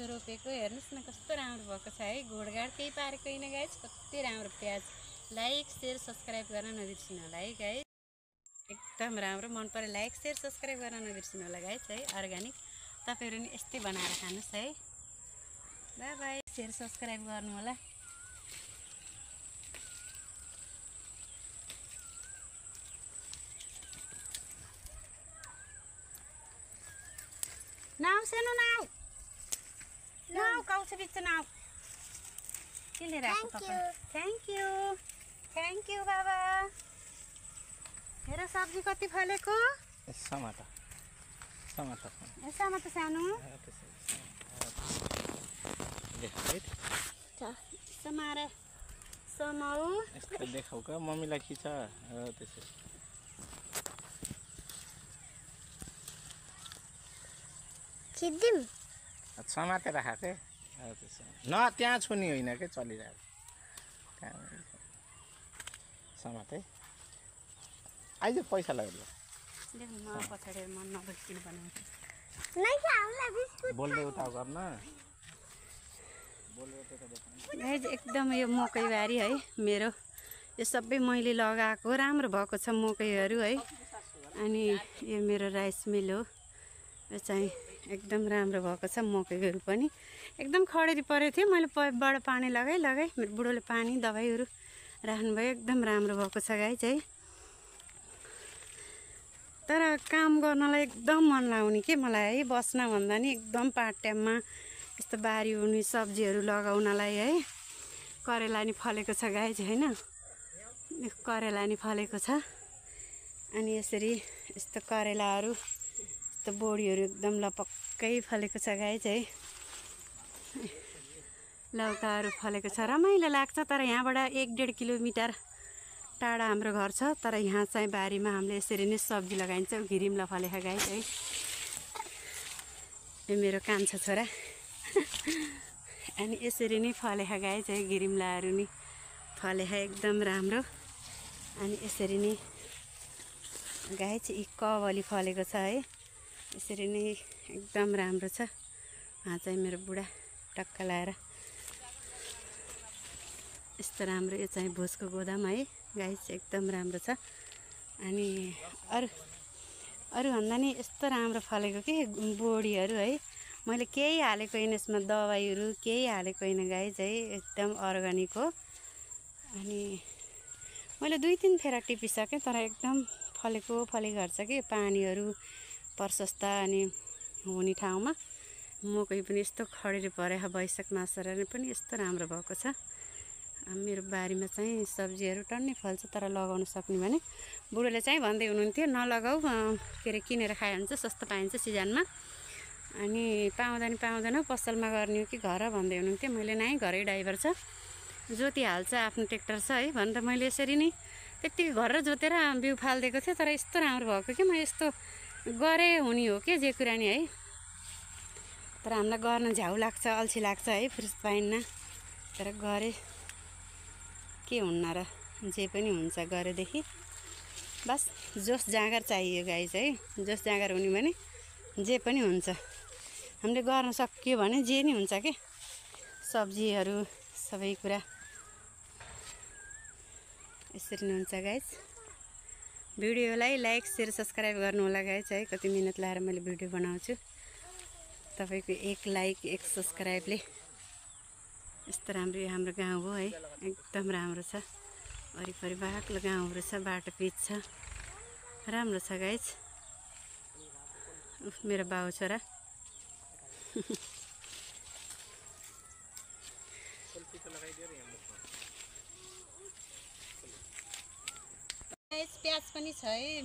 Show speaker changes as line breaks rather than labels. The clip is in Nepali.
प्याज रोपेको हेर्नुस् न कस्तो राम्रो भएको छ है। गोडगाड केही पारेको हैन गाइस, कति राम्रो प्याज। लाइक शेयर सब्स्क्राइब गर्न नबिर्सिनु होला है गाइस। एकदम राम्रो, मन परे लाइक शेयर सब्स्क्राइब गर्न नबिर्सिनु होला गाइस है। अर्गानिक तपाईहरु नि यस्तै बनाएर खानुस् है। बाइ बाइ, शेयर सब्स्क्राइब गर्नु होला। नाउ सानो नाउ नाउ काउछ बिच नाउ के लिएर आएको तपाईं? थ्यांक यू बाबा। हेर सब्जी कति फलेको।
टमाटर
टमाटर सानो समारे समाउ
यस्तो देखाउ का मम्मीलाई खिच त्यसै
खिच्दिम
समातेर राखे त्यसै न त्यहाँ छुनी होइन के चलिरहेको समाते आइज पैसा लाग्यो
देख म पछाडि मन नबस्किन बनाउँछु
नै खाउला बिस्कुट
बोल्दै उता गर्न बोल्दै उता देखाउनु
गाइस एकदम यो मकैबारी है मेरो। यो सबै मैले लगाएको राम्रो भएको छ मकैहरू है। अनि यो मेरो राइस मिल हो। यो चाहिँ एकदम राम्रो भएको छ मकैहरू पनि। एकदम खडेरी परेको थियो, मैले पाइपबाट पानी लगाई मेरो बुढोले पानी दबाईहरू राख्नुभयो। एकदम राम्रो भएको छ गाइस है। तर काम गर्नलाई एकदम मन लाग्ने के मलाई है, बस्न भन्दा नि एकदम पार्ट टाइममा यस्तो बारी हुने सब्जीहरू लगाउनलाई है। करेला नि फलेको छ गाइस हैन, करेला नि फलेको छ। अनि यसरी यस्तो करेलाहरू यस्तो बोडीहरू एकदम लपक्कै फलेको छ गाइस है। लौकाहरू फलेको छ, रमाइलो लाग्छ। तर यहाँबाट 1-1.5 किलोमिटर टाढा हाम्रो घर छ। तर यहाँ चाहिँ बारीमा हामीले यसरी नै सब्जी लगाइन्छ। घिरिम्ला फलेको गाइस है। यो मेरो कान्छा छोरा अनि यसरी नै फलेको गाइस है। घिरिम्लाहरू नि फलेको एकदम राम्रो। अनि यसरी नै गाइस यी कवली फलेको छ है। यसरी नै एकदम राम्रो छ। उहाँ चाहिँ मेरो बुढा टक्क लाएर यस्तो राम्रो। यो चाहिँ भुसको गोदाम है गाइस, एकदम राम्रो छ। अनि अरू भन्दा नि यस्तो राम्रो फलेको कि बोडीहरू है। मैले केही हालेको होइन यसमा, दबाईहरू केही हालेको होइन गाइस है। एकदम अर्ग्यानिक हो। अनि मैले 2-3 फेरा टिपिसकेँ तर एकदम फलेको घर छ कि पानीहरू प्रशस्त अनि हुने ठाउँमा। मकै पनि यस्तो खडेरी परेको वैशाख मासहरू पनि यस्तो राम्रो भएको छ। मेरो बारीमा चाहिँ सब्जीहरू टन्नै फल्छ। तर लगाउन सक्ने भने बुढोले चाहिँ भन्दै हुनुहुन्थ्यो नलगाऊ, के अरे किनेर खाए हुन्छ, सस्तो पाइन्छ सिजनमा। अनि पाउँदैन पसलमा गर्ने हो कि घर भन्दै हुनुहुन्थ्यो। मैले नै घरै ड्राइभर छ, जोतिहाल्छ, आफ्नो ट्र्याक्टर छ है भनेर मैले यसरी नै त्यत्तिकै घर र जोतेर बिउ फालिदिएको थिएँ। तर यस्तो राम्रो भएको कि म यस्तो गरे हुने हो कि जे कुरा नि है। तर हामीलाई गर्न झ्याउ लाग्छ, अल्छी लाग्छ है, फुर्सद पाइन्न। तर गरे के हुन्न र, जे पनि हुन्छ गरेदेखि। बस जोस जाँगर चाहियो गाइस है। जोस जाँगर हुने भने जे पनि हुन्छ। हामीले गर्न सकियो भने जे नि हुन्छ के। सब्जीहरू सबै कुरा यसरी नै हुन्छ गाइस। भिडियोलाई लाइक शेयर सब्स्क्राइब गर्नु होला गाइस है। कति मिहिनेत लाएर मैले भिडियो बनाउँछु। तपाईको 1 लाइक 1 सब्स्क्राइबले यस्तो राम्रो हाम्रो गाउँ हो है। एकदम राम्रो छ, वरिपरि बाक्लो गाउँहरू छ, बाटो पिच छ, राम्रो छ गाइस। मेरो बाउ छोरा प्याज पनि छ है।